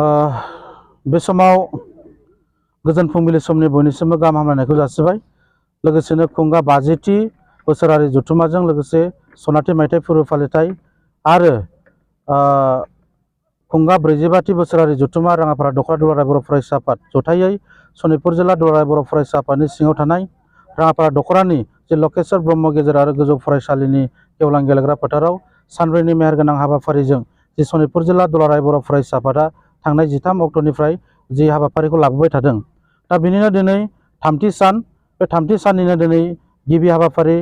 बे समाव गोजोन फुंबिलि समनि बयनिसिमबो गाहाम हामलायनायखौ जासिबाय। लोगोसेनो खुंगा 50थि बोसोरारि जथुम्माजों लोगोसे सनाथि मायथाइ फोरबो फालिथाय आरो खुंगा 45थि बोसोरारि जथुम्मा राङापारा दख'रा दुलाराय बर' फरायसा आफाद जथायै सनितपुर जिल्ला दुलाराय बर' फरायसा आफादनि सिङाव थानाय राङापारा दख'रानि जे लकेश्वर ब्रह्म गेजेर आरो गोजौ फरायसालिनि गेवलां गेलेग्रा फोथाराव सानब्रैनि मेहेरगोनां हाबाफारिजों जे सनितपुर जिल्ला दुलाराय बर' फरायसा आफादा थांनाय 13 अक्ट'निफ्राय जि हाबाफारिखौ लाबोबाय थादों। दा बेनिनो दिनै थामथि सान, बे थामथि साननिनो दिनै गिबि हाबाफारि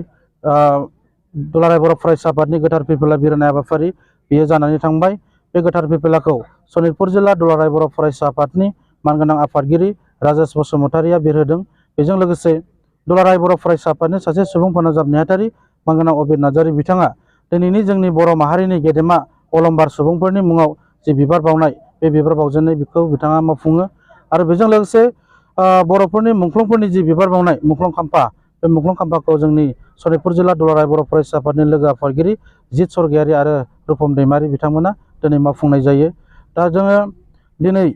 दुलाराय बर' फरायसा आफादनि गोथार फिरफिला बिरहोनाय हाबाफारि बेयो जानानै थांबाय। बे गोथार फिरफिलाखौ सनितपुर जिल्ला दुलाराय बर' फरायसा आफादनि मानगोनां आफादगिरि राजेश बसुमतारिया बिरहोदों। बेजों लोगोसे दुलाराय बर' फरायसा आफादनि सासे सुबुं फोनांजाब नेहाथारि मानगोनां अबिर नार्जारि बिथाङा दिनैनि जोंनि बर' माहारिनि गेदेमा अलंबार सुबुंफोरनि मुङाव जि बिबार बावनाय, बे बिबार बावजेननाय बेखौ बिथाङा मावफुङो। आरो बेजों लोगोसे बर'फोरनि मुंख्लंफोरनि जि बिबार बावनाय मुंख्लं खाम्फा, बे मुंख्लं खाम्फाखौ जोंनि सनितपुर जिल्ला दुलाराय बर' फरायसा आफादनि लोगो आफादगिरि जित सरगयारि आरो रुपम दैमारि बिथांमोना दिनै मावफुंनाय जायो। दा जोङो दिनै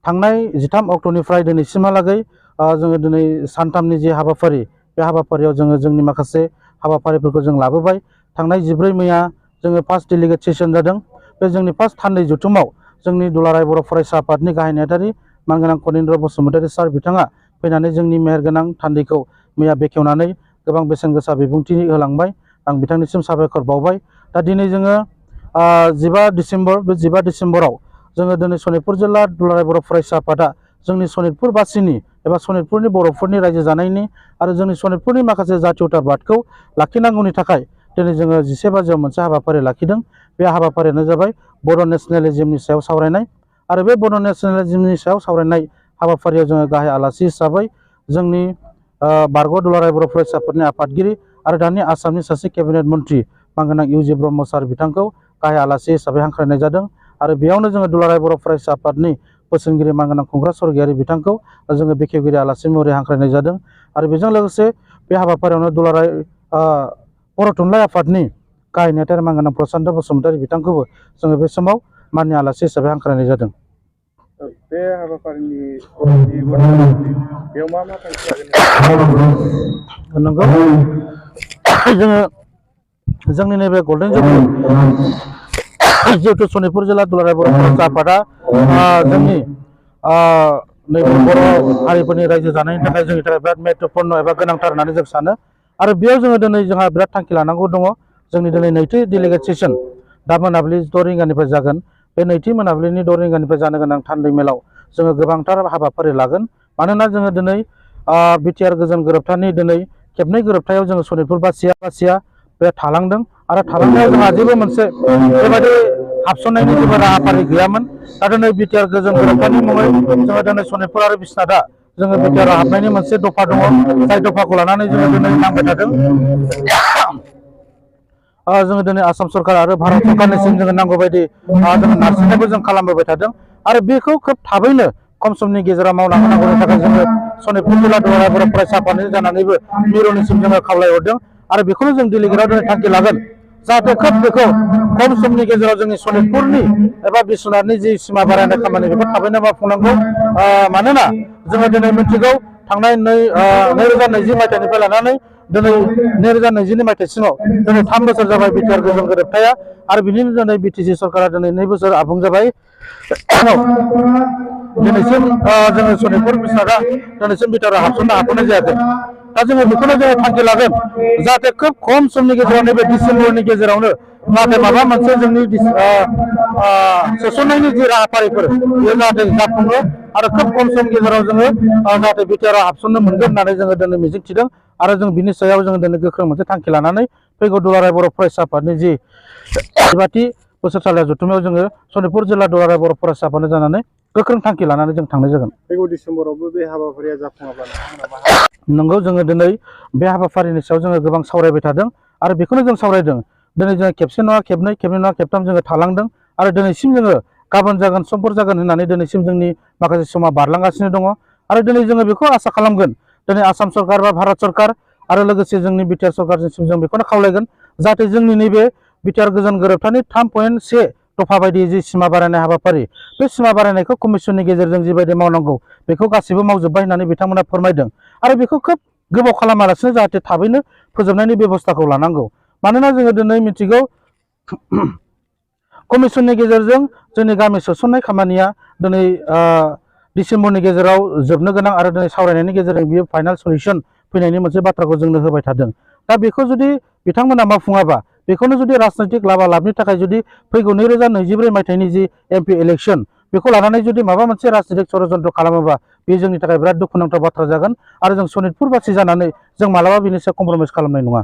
थांनाय 13 अक्ट'निफ्राय दिनैसिमहालागै जोङो दिनै सानथामनि जि हाबाफारि, बे हाबाफारियाव जोङो जोंनि माखासे हाबाफारिफोरखौ जों लाबोबाय। थांनाय 14 मेआ जोङो फार्स्ट डेलिगेट सेसन जादों। बे जोंनि फार्स्ट थान्दै जथुमाव जोंनि दुलाराय बर' फरायसा आफादनि गाहाय नेहाथारि मानगोनां कनिन्द्र बसुमतारि सार बिथाङा फैनानै जोंनि मेहेरगोनां थान्दैखौ मैया बेखेवनानै गोबां बेसेन गोसा बिबुंथि होलांबाय। आं बिथांनिसिम साबायखर बावबाय। दा दिनै जोङो 15 डिसेम्बर, बे 15 डिसेम्बराव जोङो दिनै सनितपुर जिल्ला दुलाराय बर' फरायसा आफादा जोंनि सनितपुर बासिनि एबा सनितपुरनि बर'फोरनि रायजो जानायनि आरो जोंनि सनितपुरनि माखासे जातीयताबादखौ लाखिनांगौनि थाखाय दिनै जोङो 11 बाजियाव मोनसे हाबाफारि लाखिदों। बे हाबाफारियानो जाबाय बर' नेसनेलिज्मनि सायाव सावरायनाय। आरो बे बर' नेसनेलिज्मनि सायाव सावरायनाय हाबाफारियाव जोङो गाहाय आलासि हिसाबै जोंनि बारग' दुलाराय बर' फरायसा आफादनि आफादगिरि आरो दानि आसामनि सासे केबिनेट मन्त्रि मानगोनां इउ जि ब्रह्म सार बिथांखौ गाहाय आलासि हिसाबै हांख्रायनाय जादों। आरो बेयावनो जोङो दुलाराय बर' फरायसा आफादनि बोसोनगिरि मानगोनां खुंग्रा सरगयारि बिथांखौ जोङो बेखेवगिरि आलासि महरै हांख्रायनाय जादों। आरो बेजों लोगोसे बे हाबाफारियावनो दुलाराय बर' थुनलाइ आफादनि गाहाय नेहाथारि मानगोनां प्रसान्त बसुमतारि बिथांखौबो जोङो बे समाव माननि आलासि हिसाबै हांख्रायनाय जादों। बे हाबाफारिनि बेयाव मा मा थांखि लागोन? नंगौ, जोङो जोंनि नैबे गल्डेन जुबलि जिहेतु सनितपुर जिल्ला दुलाराय बर' फरायसा आफादा जोंनि नैबे बर' हारिफोरनि रायजो जानायनि थाखाय जोंनि थाखाय बिराद महत्वपूर्ण एबा गोनांथार होननानै जों सानो। आरो बेयाव जोङो दिनै जोंहा बिराद थांखि लानांगौ दङ। जोंनि दिनै नैथि डेलिगेट सेसन दा मोनाबिलि 6 रिंगानिफ्राय जागोन। बे नैथि मोनाबिलिनि 6 रिंगानिफ्राय जानो गोनां थान्दै मेलाव जोङो गोबांथार हाबाफारि लागोन। मानोना जोङो दिनै बिटिआर गोजोन गोरोबथानि दिनै खेबनै गोरोबथायाव जोङो सनितपुर बासिया बे थालांदों। आरो थालांनायाव जोंहा जेबो मोनसे बेबायदि हाबसननायनि जेबो राहाफारि गैयामोन। दा दिनै बिटिआर गोजोन गोरोबथानि मुङै जोङो दिनै सनितपुर आरो बिस्नाथआ जोङो बिटिआर हाबनायनि मोनसे दफा दङ। जाय दफाखौ लानानै जोङो दिनै नांबाय थादों। जोङो दिनै आसाम सरकार आरो भारत सरकारनिसिम जोङो नांगौ बायदि जोङो नारसिननायबो जों खालामबोबाय थादों। आरो बेखौ खोब थाबैनो खम समनि गेजेराव मावना होनांगौनि थाखाय जोङो सनितपुर जिल्ला दुलाराय बर' फरायसा आफादनि जानानैबो मिरुनिसिम जोङो खावलायहरदों। आरो बेखौनो जों डेलिगेटआव दिनै थांखि लागोन, जाहाथे खोब बेखौ खम समनि गेजेराव जोंनि सनितपुरनि एबा बिश्वनाथनि जि सिमा बारायनाय खामानि बेखौ थाबैनो मावफुंनांगौ। मानोना जोङो दिनै मिथिगौ थांनाय 2020 मायथाइनिफ्राय लानानै दिनै 2022 मायथाइसिमाव दिनै 3 बोसोर जाबाय बिटिआर गोजोन गोरोबथाया। आरो बिनिनो दिनै बिटिसि सरकारा दिनै 2 बोसोर आबुं जाबाय। दिनैसिम जोङो सनितपुर बिस्नाथआ दिनैसिम बिटिआरआव हाबसननो हाथ'नाय जायाखै। दा जोङो बेखौनो जोङो थांखि लागोन, जाहाथे खोब खम समनि गेजेराव नैबे डिसेम्बरनि गेजेरावनो जाहाथे माबा मोनसे जोंनि सोसननायनि जि राहाफारिफोर बेयो जाहाथे जाफुङो। आरो खोब खम समनि गेजेराव जोङो जाहाथे बिटिआरआव हाबसननो मोनगोन होननानै जोङो दिनै मिजिंथिदों। आरो जों बिनि सायाव जोङो दिनै गोख्रों मोनसे थांखि लानानै फैगौ दुलाराय बर' फरायसा आफादनि जि 15थि बोसोरसालिया जथुम्मायाव जोङो सनितपुर जिल्ला दुलाराय बर' फरायसा आफादनि जानानै गोख्रों थांखि लानानै जों थांनाय जागोन। फैगौ डिसेम्बरावबो बे हाबाफारिया जाफुङाब्ला नंगौ, जोङो दिनै बे हाबाफारिनि सायाव जोङो गोबां सावरायबाय थादों। आरो बेखौनो जों सावरायदों, दिनै जोङो खेबसे नङा खेबनै, खेबनै नङा खेबथाम जोङो थालांदों। आरो दिनैसिम जोङो गाबोन जागोन समफोर जागोन होननानै दिनैसिम जोंनि माखासे समा बारलांगासिनो दङ। आरो दिनै जोङो बेखौ आसा खालामगोन, दिनै आसाम सरकार बा भारत सरकार आरो लोगोसे जोंनि बिटिआर सरकारनिसिम जों बेखौनो खावलायगोन, जाहाथे जोंनि नैबे बिटिआर गोजोन गोरोबथानि 3.1 दफा बायदि जि सिमा बारायनाय हाबाफारि बे सिमा बारायनायखौ कमिसननि गेजेरजों जिबायदि मावनांगौ बेखौ गासैबो मावजोब्बाय होननानै बिथांमोना फोरमायदों आरो बेखौ खोब गोबाव खालामालासिनो जाहाथे थाबैनो फोजोबनायनि बेबस्थाखौ लानांगौ मानोना जोङो दिनै मिथिगौ कमिसननि गेजेरजों जोंनि गामि सोसननाय खामानिया दिनै डिसेम्बरनि गेजेराव जोबनो गोनां आरो दिनै सावरायनायनि गेजेरजों बियो फाइनाल सलिउसन फैनायनि मोनसे बाथ्राखौ जोंनो होबाय थादों दा बेखौ जुदि बिथांमोना मावफुङाबा बेखौनो जुदि राजनैतिक लाबनि थाखाय जुदि फैगौ 2024 मायथाइनि जि एमपि इलेक्सन बेखौ लानानै जुदि माबा मोनसे राजनैतिक षड़यन्त्र खालामोबा बे जोंनि थाखाय बिराद दुखुनांथाव बाथ्रा जागोन आरो जों सनितपुरबासि जानानै जों मालाबा बेनि सायाव कमप्रमाइज खालामनाय नङा।